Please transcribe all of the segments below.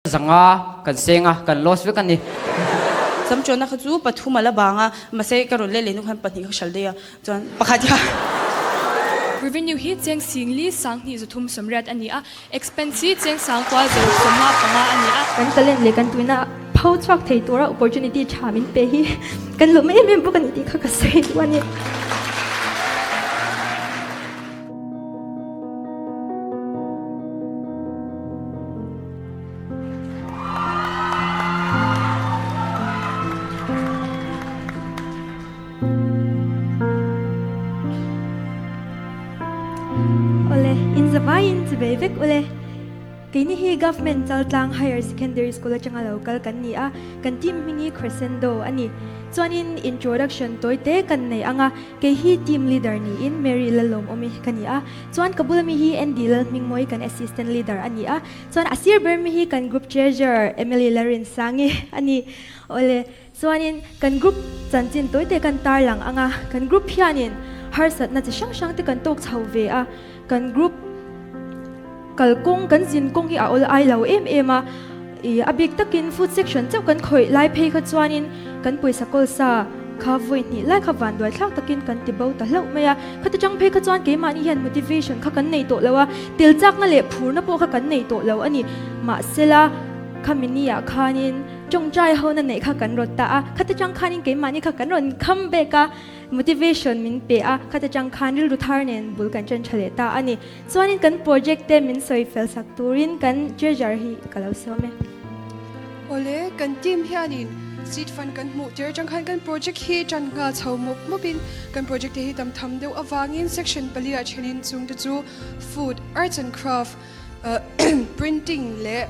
500 kan seng a, kan loss vek a ni. Samṭuanna kha chu pathum a la bang a, mahse ka rawn let leh hnu khan pahnih kha hral daih a, chuan pakhat kha. Revenue hi cheng singli 20 380 a ni a, expense hi cheng sangkua 175 a ni a. Kan talent leh kan tuina pho chhuak thei tura opportunity tha min pe hi kan lawm em em bawk a ni tih kha ka sawi duh a ni. Awle, in zavaiin chi ve vek ule. Keini hi Government Chaltlang Higher Secondary School atanga lo kal kan ni a, kan team hming hi Crescendo a ni. Chuanin introduction tawi te kan nei ang a, kei hi team leader niin Mary Lalawmawmi ka ni a, chuan ka bula mi hi Andy Lalhmingmawi kan assistant leader a ni a, Chuan a sir ber mi hi kan group treasurer Emily Larinsangi a ni. Awle, chuanin kan group chanchin tawi te kan tarlang ang a, kan group hianin harsatna chi hrang hrang te kan tawk chho ve a, kan group kalkawng kan zin kawng hi a awl ai lo em em a, ih a bik takin food section chauh kan khawih lai phei kha chuanin kan pawisa kawl sa kha vawi hnih lai kha vanduai thlak takin kan ti bo ta hlauh mai a, khati chang phei kha chuan keimahni hian motivation kha kan nei tawh lo a, tel chakna leh phurna pawh kha kan nei tawh lo a ni. Mahsela khami ni ah khanin tawngtai hona neih kha kan rawt ta a, khati chang khanin keimahni kha kan rawn kham bek a, motivation min pe a, khati chang khan rilru thar nen bul kan chen tha leh ta a ni. Chuanin kan project te min sawi fel sak turin kan treasure hi ka lo sawm e. Awle, kan team hianin seed fund kan hmuh tir atang khan kan project hi tan nghal chho mup mupin kan project te hi tam tham deuh avangin section pali ah thenin chung te chu food, arts and craft, printing leh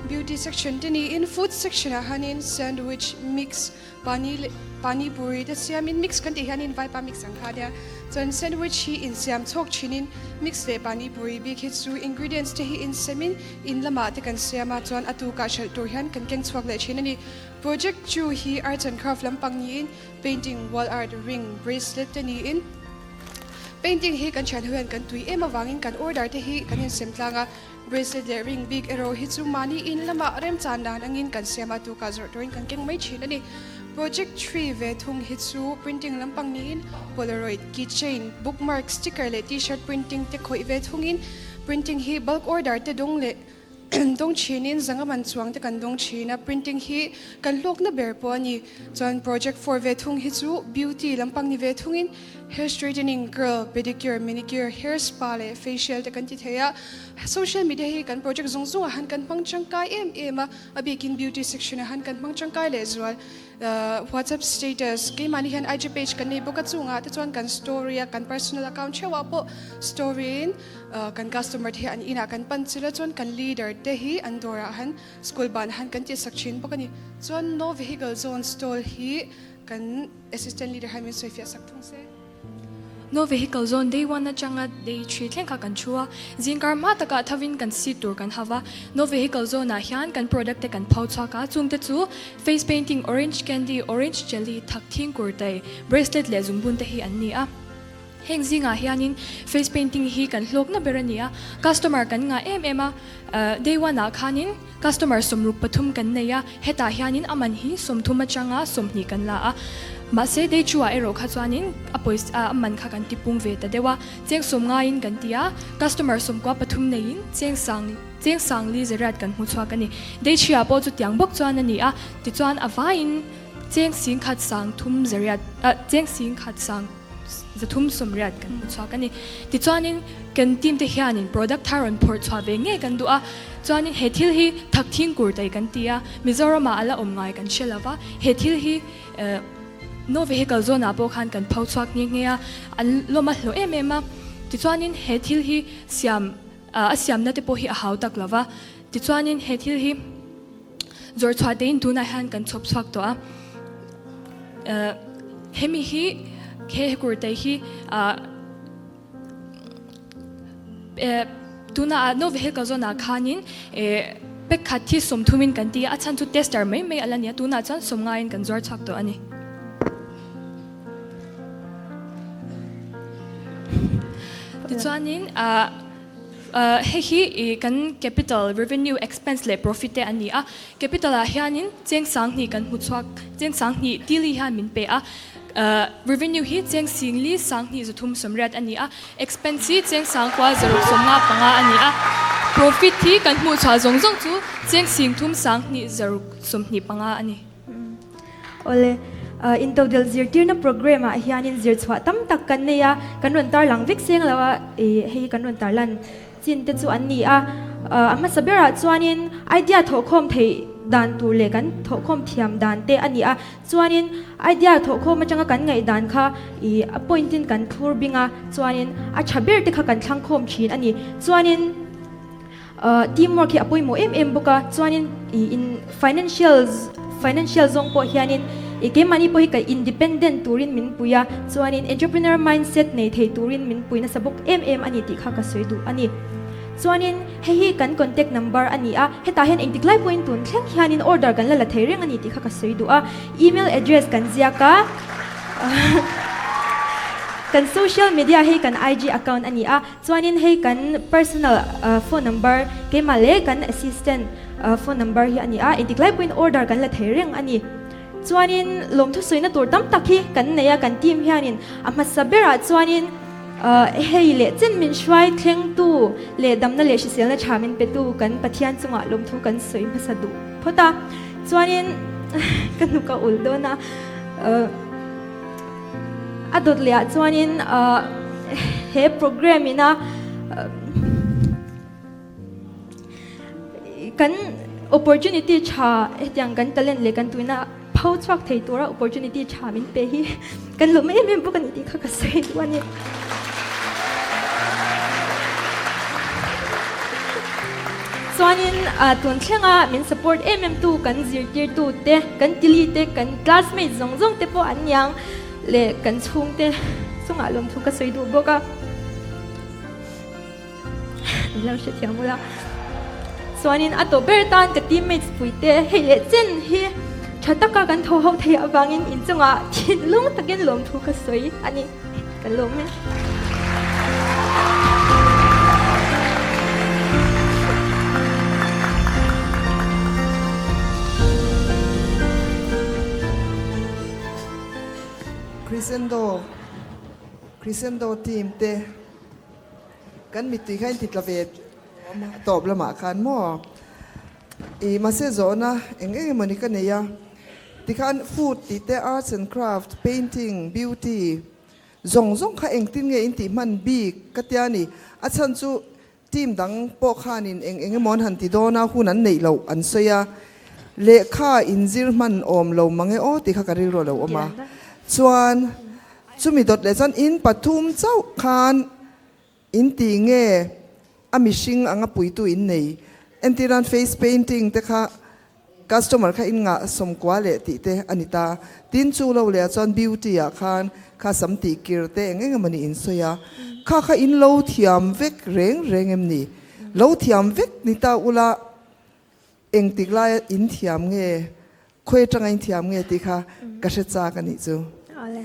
beauty section te niin food section ah hianin sandwich, mix, Pani leh pani puri te siamin mix kan tih hianin vaipa mix ang kha ania. Chuan sandwich hi insiam chhawk thinin mix leh pani puri bik hi chu ingredients te hi insemin in lamah te kan siam a, chuan a tukah hralh tur hian kan keng chhuak leh thin a ni. Project chu hi arts and craft lampang niin painting, wall art, ring, bracelet te niin painting hi kan thian ho hian kan tui em avangin kan order te hi kan insem tlang a. Bracelet leh ring bik erawh hi chu mahni in lamah remchan dan angin kan siam a, tukah zawrh turin kan keng mai thin a ni. Project tree ve thung hi chu printing lampang niin Polaroid, keychain, bookmark, sticker leh t-shirt printing te khawih ve thungin printing hi bulk order te dawng leh dawng thinin zanga man chuang te kan dawng thin a, printing hi kan hlawkna ber pawh a ni. Chuan project 4 ve thung hi chu beauty lampang ni ve thungin Hair straightening, curl, pedicure, manicure, hair spa leh facial te kan ti thei a. Social media hi kan project zawng zawngah han kan hmang tangkai em em a, a bikin beauty section ah han kan hmang tangkai leh zual. WhatsApp status, keimahni hian IG page kan nei bawk a, chungah te chuan kan story a, kan personal account theuhah pawh story in kan customer te hi an inah kan pan chil a, chuan kan leader te hi an dawrah han school banah han kan tihsak thin bawk a ni. Chuan no vehicle zone stall hi kan Assistant Leader hian min sawifiah sak thung se. No Vehicle Zone Day one atanga Day three thleng kha kan thu a, zingkar hma takah thovin kan seat tur kan hauh a. No Vehicle Zone ah hian kan product te kan pho chhuak a, chungte chu Face Painting, Orange Candy, Orange Jelly, Thak Thing Kurtai, Bracelet leh zungbun te hi an ni a. Heng zingah hianin face painting hi kan hlawkna ber a ni a, customer kan ngah em em a, day one ah khanin customer 63 kan nei a, hetah hianin a man hi 30 atanga 20 kan la a, mahse day two ah erawh kha chuanin a pawisa a man kha kan tipung ve ta deuh a, cheng sawm ngaiin kan ti a, customer 93 neiin cheng sang cheng sang li zariat kan hmu chhuak a ni. Day three ah pawh chutiang bawk chuan a ni a, tichuan a vaiin cheng singkhat sang thum zariat cheng singkhat sang. 380 kan hmu chhuak a ni. Tichuanin kan team te hianin product thar rawn phawrh chhuah ve ngei kan duh a, chuanin he thil hi thak thing kur tai kan ti a, Mizoramah a la awm ngai kan hre lo va, he thil hi no vehicle zone ah pawh khan kan pho chhuak nghe nghe a, an lawm a hlawh em em a. Tichuanin he thil hi siam a siamna te pawh hi a hau tak lo va, tichuanin he thil hi Zawr chhuah tein tunah hian kan chhawp chhuak tawh a. Hemi hi he kurtai hi tunah no vehicle zone ah khanin pack khat hi 30 in kan ti a, a chhan chu tester mai mai a la ni a, tunah chuan 50 in kan zuar chhuak tawh a ni. Tichuanin. Hei hi i kan capital, revenue, expense leh profit te an ni a. Capital ah hianin cheng sanghnih kan hmu chhuak, cheng sanghnih tili hian min pe a. Revenue hi cheng singli sanghnih zathum sawmriat a ni a, expense hi cheng sangkua zaruk sawmnga panga a ni a. Profit hi kan hmuh chhuah zawng zawng chu cheng singthum sanghnih zaruk 25 a ni. Awle, intodelh zirtirna program ah hianin zir chhuah tam tak kan nei a, kan rawn tarlang vek seng lo a, hei hi kan rawn tarlan chin te chu an ni a. A hmasa berah chuanin idea thawhkhawm theih dan tur leh kan thawhkhawm thiam dan te a ni a, chuanin idea thawhkhawm atanga kan ngaih dan kha ih a point in kan thlur bing a, chuanin a tha ber te kha kan thlangkhawm thin a ni. Chuanin. Teamwork hi a pawimawh em em bawk a, chuanin ih in financial financial zawng pawh hianin ih keimahni pawh hi ka independent turin min pui a, chuanin entrepreneur mindset nei thei turin min pui nasa bawk em em a ni tih kha ka sawi duh a ni. Chuanin hei hi kan contact number a ni a, hetah hian engtik lai pawhin tun thleng hianin order kan la la thei reng a ni tih kha ka sawi duh a, email address kan ziak a. Kan social media hei kan IG account a ni a, Chuanin hei kan personal phone number keimah leh kan assistant phone number hi a ni a, engtik lai pawhin order kan la thei reng a ni. Chuanin lawmthusawiina tur tam tak hi kan nei a, kan team hianin a hmasa berah chuanin hei leh chen min hruai thlengtu leh damna leh hriselna tha min petu kan Pathian chungah lawmthu kan sawi hmasa duh phawt a. Chuanin ka hnuk a ul dawn a. A dawt leh ah chuanin he program ina kan opportunity tha hetiang kan talent leh kan tuina pho chhuak thei tura opportunity tha min pe hi kan lawm em em bawk a ni tih kha ka sawi duh a ni. Chuanin tun thlenga min support em em tu kan zirtirtu te, kan tili te, kan classmate zawng zawng te pawh an niang leh kan chhungte chungah lawmthu ka sawi duh bawk a. An lo hrethiam ula. Chuanin a tawh ber tan ka teammates pui te hei leh chen hi tha taka kan tho ho thei avangin inchungah thinlung takin lawmthu ka sawi a ni. Kan lawm e. Crescendo Crescendo team te kan mittui kha in ti tla ve tawp lamah khan maw i mahse zawhna eng eng emawni ka nei a tikhan food tih te arts and craft painting beauty Zawng zawng kha engtin nge in tih hman bik ka tia ni. A chhan chu team dang pawh khanin eng eng emaw an han ti dawn a, hun an neih loh an sawi a, lehkha inzir hman awm lo mang e aw tih kha ka rilru a lo awm a. Chuan chumi dawt leh chuan in pathum chauh khan In ti nge a mihring anga puitu in nei? Entirnan face painting te kha customer kha in ngah sawmkua leh tih te a ni ta. Tin chu lo leh ah chuan beauty ah khan kha sam tih kir te eng eng emawni in sawi a. Kha kha in lo thiam vek reng reng em ni? Lo thiam vek ni ta ula engtik laia in thiam nge Khawi atanga in thiam nge tih kha ka hre chak a nih chu. Awle.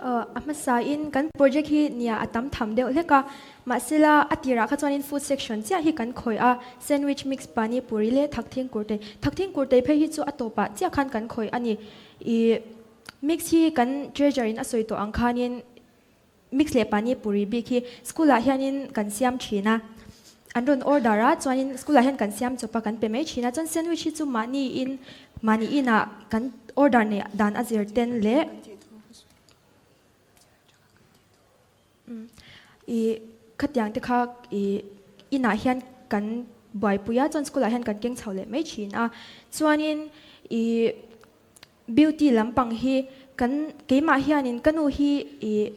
A hmasa in kan project hi nia a tam tham deuh hlek a, mahsela a tirah kha chuanin food section chiah hi kan khawih a, sandwich mix, pani puri leh thakthing kurtei. Thakthing kurtei phei hi chu a tawpah chiah khan kan khawih a ni. Ih mix hi kan treasure in a sawi tawh ang khanin Mix leh pani puri bik hi school ah hianin kan siam thin a, an rawn order a chuanin school ah hian kan siam chawp a kan pe mai thin a, chuan sandwich hi chu mahni in mahni inah kan order neih dan a zir ten leh ih khatiang te kha ih inah hian kan buaipui a chuan school ah hian kan keng chho leh mai thin a, chuanin ih. Beauty lampang hi kan keimah hianin ka nu hi ih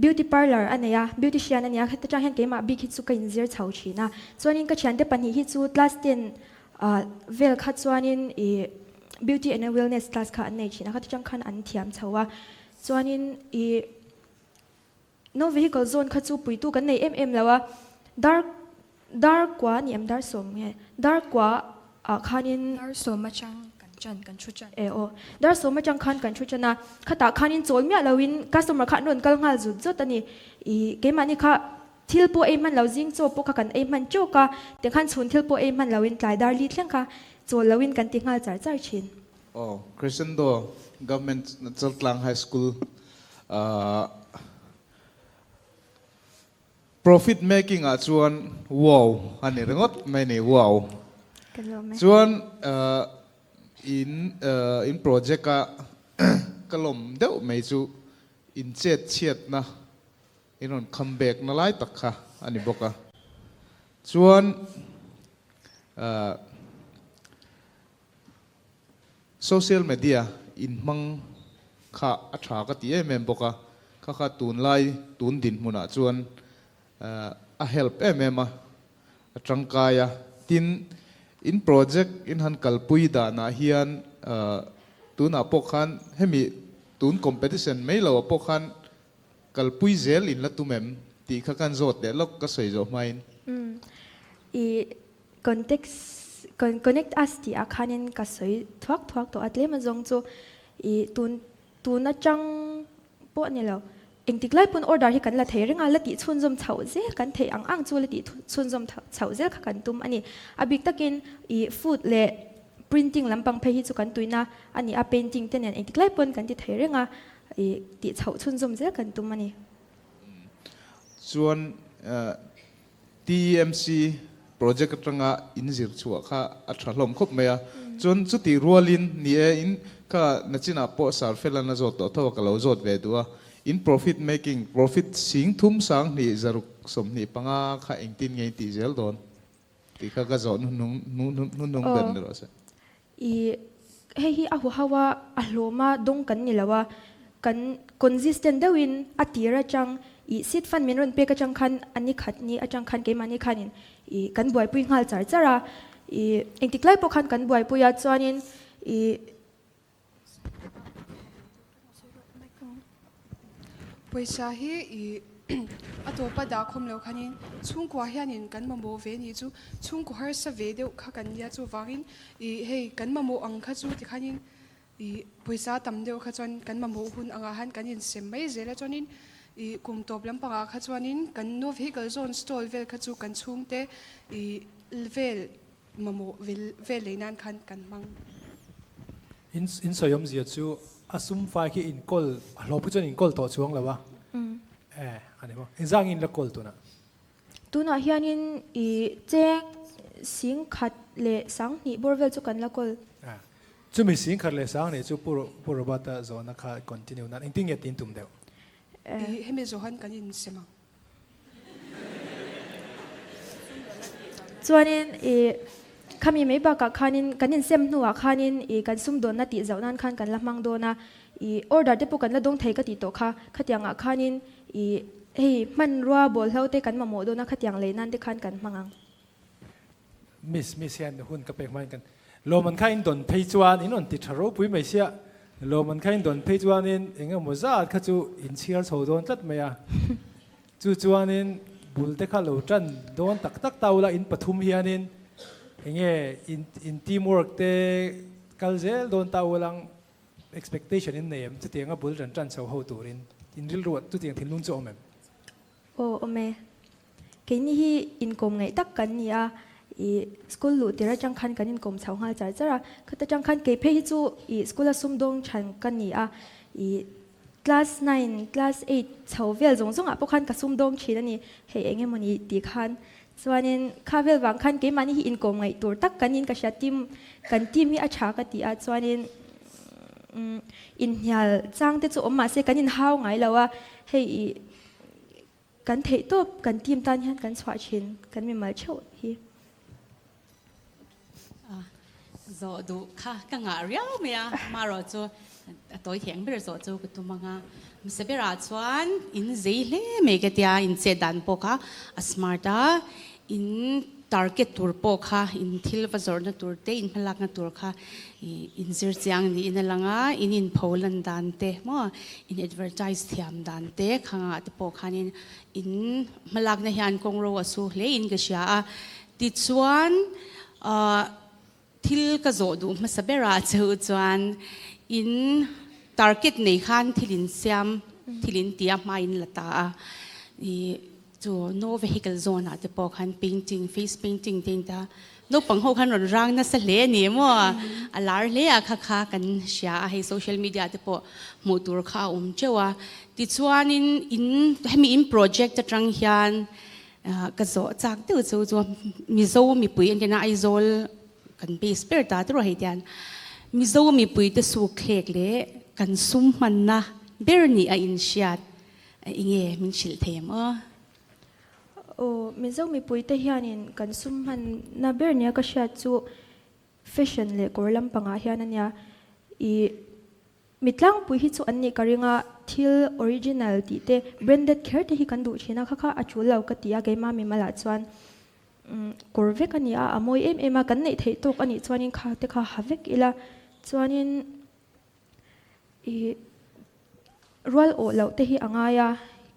beauty parlour a nei a, beautician a nia, heta tang hian keimah bik hi chu ka inzir chho thin a. Chuanin ka thiante pahnih hi chu class ten ah vel kha chuanin ih beauty and wellness class kha an nei thin a, khata tang khan an thiam chho a. Chuanin ih no vehicle zone kha chu puitu kan nei em em lo a, dar Dar kua ni em dar sawm nge? Dar kua ah khanin. Dar sawm atang kan chan kan thu chan. E aw. Dar sawm atang khan kan thu chan a. Khatah khanin chawl miah loin customer kha an rawn kal nghal zut zut a ni. I keimahni kha. Thil pawh ei hman lo zing chaw pawh kha kan ei hman teuh a, tikhan chhun thil pawh ei hman loin tlai dar li thleng kha chawl loin kan ti nghal char char thin. Aw, Crescendo Government Chaltlang High School ah profit making ah chuan wow a ni ringawt mai a ni, wow. Kan lawm e. Chuan in in project a ka lawm deuh mai chu in chet chhiatna In rawn come back na lai tak kha a ni bawk a. Chuan social media in hmang kha a tha ka ti em em bawk a. Kha kha tunlai tun dinhmunah chuan a help em em a, a tangkai a. Tin, in project in han kalpui danah hian tunah pawh khan hemi tun competition mai loah pawh khan Kalpui zel in la tum em? Tih kha kan zawt leh lawk ka sawi zawh hmain. Umm. I context connect us tih ah khanin ka sawi thuak thuak tawh a tlem azawng chu i tun tun atang pawh a ni lo. Engtik lai pawn order hi kan la thei reng a, la tih chhunzawm chhoh zel kan theih ang ang chu la tih chhunzawm chhoh zel kha kan tum a ni. A bik takin i food leh printing lampang phei hi chu kan tuina a ni a, painting te nen engtik lai pawn kan ti thei reng a. I tih chhoh chhunzawm zel kan tum a ni. Chuan TEMC project atanga in zir chhuah kha a tha hlawm khawp mai a. Chuan chutih rualin ni e in kha nachinah pawh Sarfelan a zawt tawh tho a ka lo zawt ve duh a. In profit making, profit sing thum sang hnih zaruk 25 kha engtin nge in tih zel dawn tih kha ka zawh hnuhnung ber ni rawh se. I hei hi a huhau a, a hlawm a, dawng kan ni lo a, kan consistent deuhin a tir atang i seed fund min rawn pek atang khan a ni khat ni atang khan keimahni khanin i kan buaipui nghal char char a, i engtik lai pawh khan kan buaipui a chuanin i. Pawisa hi i a tawpa dah khawm lo khanin chhungkua hianin kan mamawh ve ni chu chhungkaw harsa ve deuh kha kan nia chuvangin i hei kan mamawh ang kha chu tikhanin i pawisa tam deuh kha chuan kan mamawh hun angah han kan insem mai zel a chuanin i kum tawp lampangah kha chuanin kan no vehicle zawn stall vel kha chu kan chhungte i vel mamawh vel lei nan khan kan hmang. In in sawi awmzia chu a sum fai khi in kawl a hlawh pawh chuan in kawl tawh chuang lo a. Eh a ni maw. Engzah in la kawl tunah? Tunah hianin i cheng sing khat leh sang hnih bawr vel chu kan la kawl. Eh chumi sing khat leh sang hnih chu Pu Pu Robert-a zawhna kha continue nan engtin nge tin tum deuh? I hemi zawhan kan insem ang. Chuanin i khami mai bakah khanin kan insem hnuah khanin i kan sumdawnna tih zauh nan khan kan la hmang dawn a, i order te pawh kan la dawng thei ka tih tawh kha, khatiangah khanin i hei hmanrua bawlhlo te kan mamawh dawn a khatiang lei nan te khan kan hmang ang. Miss Miss hian hun ka pek hmain kan lawm an kha in dawn phei chuan in rawn ti tha ropui mai sia lawm an kha in dawn phei chuanin eng emaw zat kha chu in chhiar chho dawn tlat mai a chu chuanin bul te kha lo tan dawn tak tak ta ula in pathum hianin enge in in team work te kal zel dawn ta ulang expectation in nei em chutianga bul tan tan chho ho turin in rilru chutiang thinlung chu awm em? Aw awm e. Keini hi inkawm ngaih tak kan ni a, i school luh tir atang khan kan inkawm chho nghal char char a, khata tang khan kei phei hi chu i school a sumdawng than ka ni a, i class nine, class eight chho vel zawng zawngah pawh khan ka sumdawng thin a ni, hei eng emawni tih khan chuanin kha vel vang khan keimahni hi inkawm ngaih tur tak kan in ka hria team kan team hi a tha ka ti a, chuanin inhnial chang te chu awm mahse kan inhau ngai lo a, hei i Kan theih tawp kan team tan hian kan chhuah thin kan mimal theuh hi. Zawh duh kha ka ngah riau mai a, amaherawh chu a tawi thei ang ber zawh chu ka tum ang a. Hmasa berah chuan in zei hle mai ka tia, in chet dan pawh kha a smart a, in target tur pawh kha in thil va zawrhna tur te, in hmalakna tur kha in zir chiang niin a lang a, in inpho lan dan te maw, in advertise thiam dan te khangah te pawh khanin in hmalakna hian kawng ro a su hle in ka hria a. Tichuan thil ka zawh duh hmasa berah cheu chuan in target nei khan thil in siam, thil in tia hma in la ta a. Chu no vehicle zone ah te pawh khan painting, face painting te in ta naupang ho khan rawn rang nasa hle a ni maw? A lar hle a kha kha kan hria a, hei social media te pawh hmuh tur kha a awm teuh a. Tichuanin in hemi in project atang hian ka zawh chak deuh chu chu Mizo mipui an tina Aizawl kan base ber ta tawrh hei tian Mizo mipui te suk thlek leh kan sum hmanna ber nih a inhriat. Enge min hrilh thei em aw? Aw, Mizo mipuite hianin kan sum hmanna ber nia ka hriat chu fashion leh kawr lampangah hian a nia. Ih, mi tlangpui hi chu an nih ka ring a, thil original tih te, branded kher te hi kan duh thin a, kha kha a tul lo ka ti a, keimah mimalah chuan kawr vek a ni a, a mawi em em a, kan neih theih tawk a nih chuanin kha te kha ha vek ila, chuanin ih, Rual awh loh te hi a ngai a,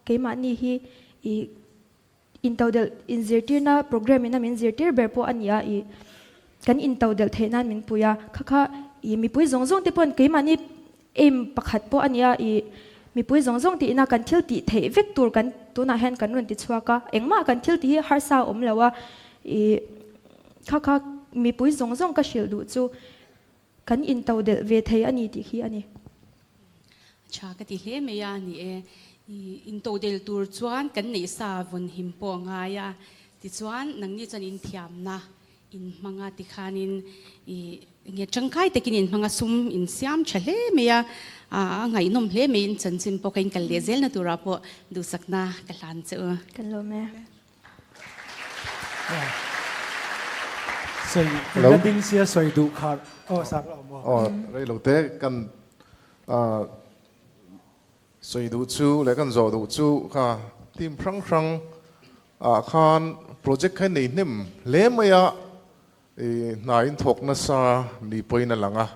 keimahni hi i intodelh inzirtirna program ina min zirtir ber pawh a ni a, i kan intodelh theih nan min pui a, kha kha i mipui zawng zawng te pawn keimahni aim pakhat pawh a ni a, i mipui zawng zawng tih ina kan thil tih theih vek tur kan tunah hian kan rawn ti chhuak a, engmah kan thil tih hi harsa a awm lo a, i kha kha mipui zawng zawng ka hrilh duh chu Kan intodelh ve thei a ni tih khi a ni. Tha ka ti hle mai a, ni e. I intodelh tur chuan kan neih sa vawn him pawh a ngai a, tichuan nangni chuan inthiamna in hmang a tikhanin i nge tangkai takin in hmang a, sum in siam tha hle mai a, a ngaihnawm hle mai in chanchin pawh ka inkal leh zelna turah pawh duhsakna ka hlan che u. Kan lawm e. Soi Hello. Na ding sia soi duh khar aw sak la awm aw. Aw rei lo te kan soi duh chu leh kan zawh duh chu kha team hrang hrang ah khan project kha nei hnem hle mai a i hna in thawk nasa ni pawhin a lang a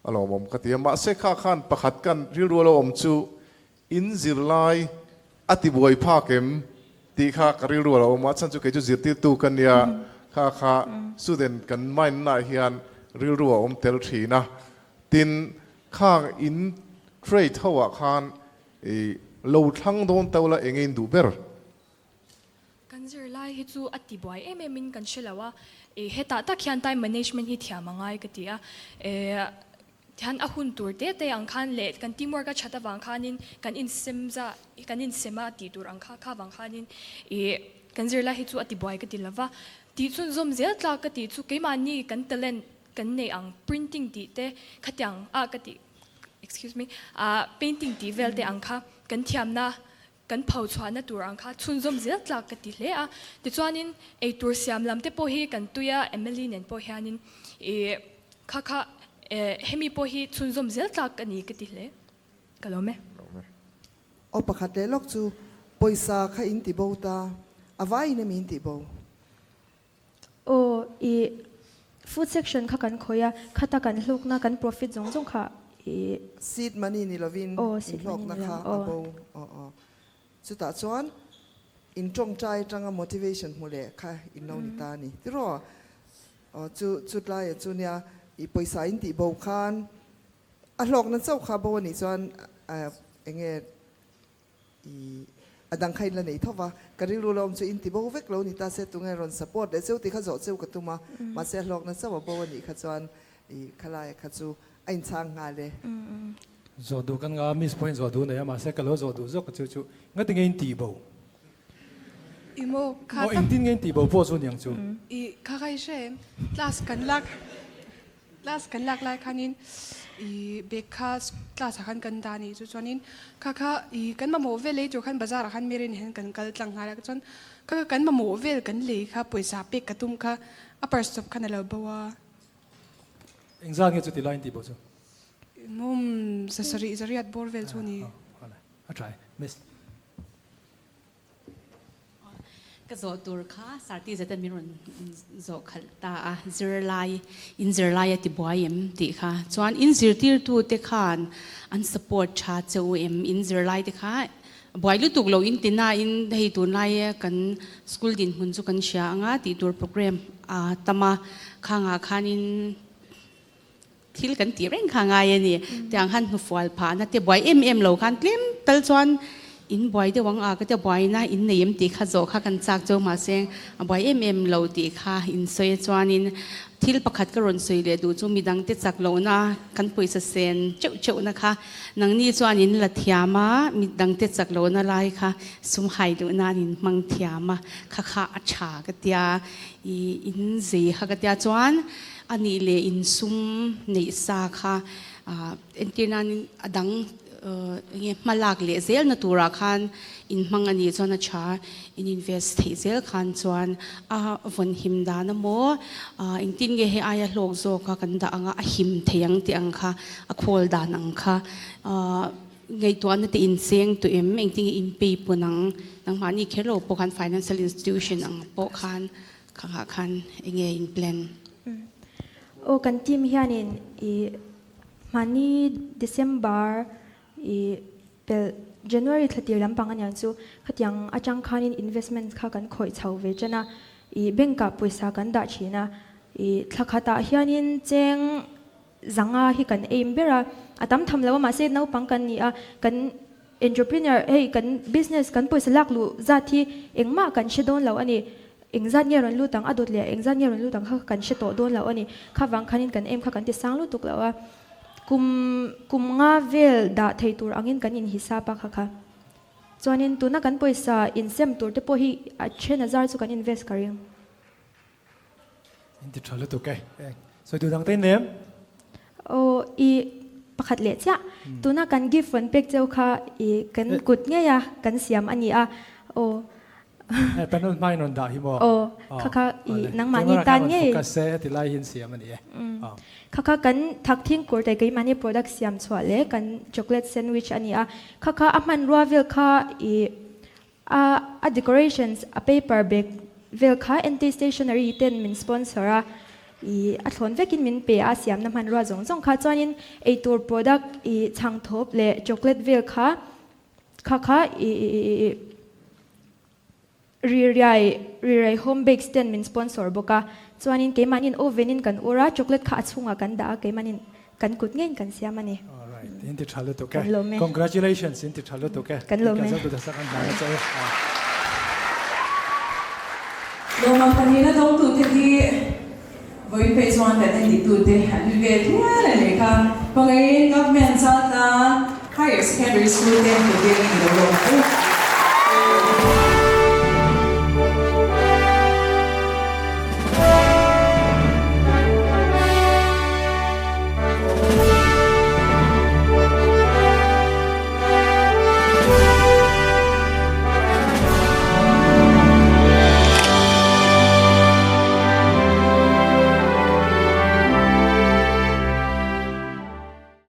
a lawmawm ka ti a mahse kha khan pakhat kan rilru a lo awm chu In zirlai a ti buai phak em tih kha ka rilru a lo awm a, chhan chu kei chu zirtirtu ka nia, kha kha student kan mind naah hian rilru a awm tel thin a, tin khang in trade ho ah khan i lo thlang dawn to la enge in duh ber? Kan zirlai hi chu a ti buai em em in kan hre lo a, i hetah tak hian time management hi thiam a ngai ka ti a, e Tihian a hun tur te te ang khan leh kan teamwork a that avang khanin kan insem za kan insem a tih tur ang kha kha avang khanin ih kan zirlai hi chu a tibuai ka ti lova. Tih chhunzawm zel tlak ka tih chu keimahni kan talent kan neih ang printing tih te khatiang ah ka tih excuse me ah painting tih vel te ang kha kan thiamna kan pho chhuahna tur ang kha chhunzawm zel tlak ka ti hle a. Tichuanin eitur siam lam te pawh hi kan tui a, Emily nen pawh hianin ih kha kha hemi pawh hi chhunzawm zel tlak a ni ka ti hle. Ka lawm e. Aw pakhat leh lawk chu pawisa kha in ti bo ta, a vaiin emi in tih bo? Aw ih food section kha kan khawih a, khata kan hlawkna kan profit zawng zawng kha ih. Seed money ni lovin Aw seed money inhlawkna ni lo kha a aw. bo aw aw. Chutah chuan in tawngtai atanga motivation hmu leh kha in lo ni ta a ni tiraw? Aw chu chutlai chu nia ih pawisa in tih bo khan a hlawkna chauh kha bo a nih chuan enge I a dang kha in la nei tho va, ka rilru lo awm chu in ti bo vek lo ni ta se tunge rawn support leh cheu tih kha zawh cheu ka tum a, mahse a hlawkna chauh a bo a nih kha chuan i khalai kha chu a inchhang nghal e. Zawh duh kan ngah a, miss pawhin zawh duh nei a, mahse ka lo zawh duh zawk chu chu ngati nge in tih bo? I maw kha Maw engtin nge in tih bo pawh chu niang chu? I kha kha i hre em? Class kan lak Class kan lak lai khanin i bag kha class ah khan kan dah a nih chu chuanin kha kha i kan mamawh vel lei tur khan bazar ah khan Mary nen hian kan kal tlang nghal a chuan kha kha kan mamawh vel kan lei kha pawisa pek ka tum kha a purse chawp khan a lo bo a. Engzat nge chuti lai in tih bo chu? Mum zasarih zariat bawr vel chu a ni. A tha e miss. Ka zawh tur kha Sarti zeta min rawn zawh khalh ta a, zirlai, in zirlai a ti buai em tih kha. Chuan in zirtirtute khan an support tha che u em, in zirlai te kha buai lutuk lo in ti nain hei tunlai kan school dinhmun chu kan hria anga tih tur program a tam a, khangah khanin Thil kan tih reng kha ngai a ni. Tiang khan hnufual phahna te buai em em lo khan tlem tal chuan In buai deuh ang a ka tia buaina in nei em tih kha zawh kha kan chak cheu mahse a buai em em lo tih kha in sawi a chuanin thil pakhat ka rawn sawi leh duh chu midang te chak lohna kan pawisa sen teuh teuhna kha nangni chuan in la thiam a midang te chak lohna lai kha sum hai duh nan in hmang thiam a kha kha a tha ka tia i in zei kha ka tia chuan a nih leh in sum neih sa kha entir nanin a dang Enge hma lak leh zel na turah khan in hmang a nih chuan a tha, in invest theih zel khan chuan a vawn him dan a maw, engtin nge hei aia hlawk zawk a kan dah anga a him thei ang tih ang kha, a khawl dan ang kha ngaihtuahna te in cheng tawh em, engtin nge in pay pawn ang, nangmahni kher lo pawh khan financial institution ang pawh khan khangah khan enge in plan. Aw kan team hianin i Hmani December i pel January thla tir lampang aniang chu khatiang atang khanin investment kha kan khawih chho ve tan a, i bank ah pawisa kan dah thin a, i thla khatah hianin cheng zanga hi kan aim ber a, a tam tham lo a mahse naupang kan ni a, kan entrepreneur hei kan business kan pawisa lak luh zat hi engmah kan hre dawn lo a ni. Engzat nge rawn lut ang a dawt leh engzat nge rawn lut ang kha kan hre tawh dawn lo a ni. Kha vang khanin kan aim kha kan ti sang lutuk lo a. Kum kum nga vel dah thei tur angin kan inhisap a kha kha. Chuanin tuna kan pawisa insem tur te pawh hi a then a zar chu kan invest ka ring. In ti tha lutuk e. Sawi duh dang te in nem? Aw i pakhat leh chiah. Tuna kan gift rawn pek cheu kha i kan kut ngei a kan siam a ni a. Aw. Hei panel hma in rawn dah hi maw? Aw, kha kha i nangmahni tan ngei. Camera kha rawn focus se heti lai hi an siam a ni e. Kha kha kan thak thingkur te keimahni product siam chhuah leh kan chocolate sandwich a ni a. Kha kha a hmanrua vel kha i a a decorations a paper bag vel kha NT Stationery ten min sponsor a i a thlawn vekin min pe a siamna hmanrua zawng zawng kha. Chuanin eitur product i chhangthawp leh chocolate vel kha Kha kha i Ririai Ririai Home Bakes ten min sponsor bawk a, chuanin keimahnin oven in kan ur a, chocolate kha a chhungah kan dah a, keimahnin kan kut ngeiin kan siam a ni. Alright, in ti tha lutuk e. Kan lawm e. Congratulations, in ti tha lutuk e. Kan lawm e. Lawmman pahnihna dawngtute hi vawiin phei chuan kan en diktute an ni ve hial a nih kha. Hmangaihin Government Chaltlang Higher Secondary School te hmu biakin i lo lawm ang u.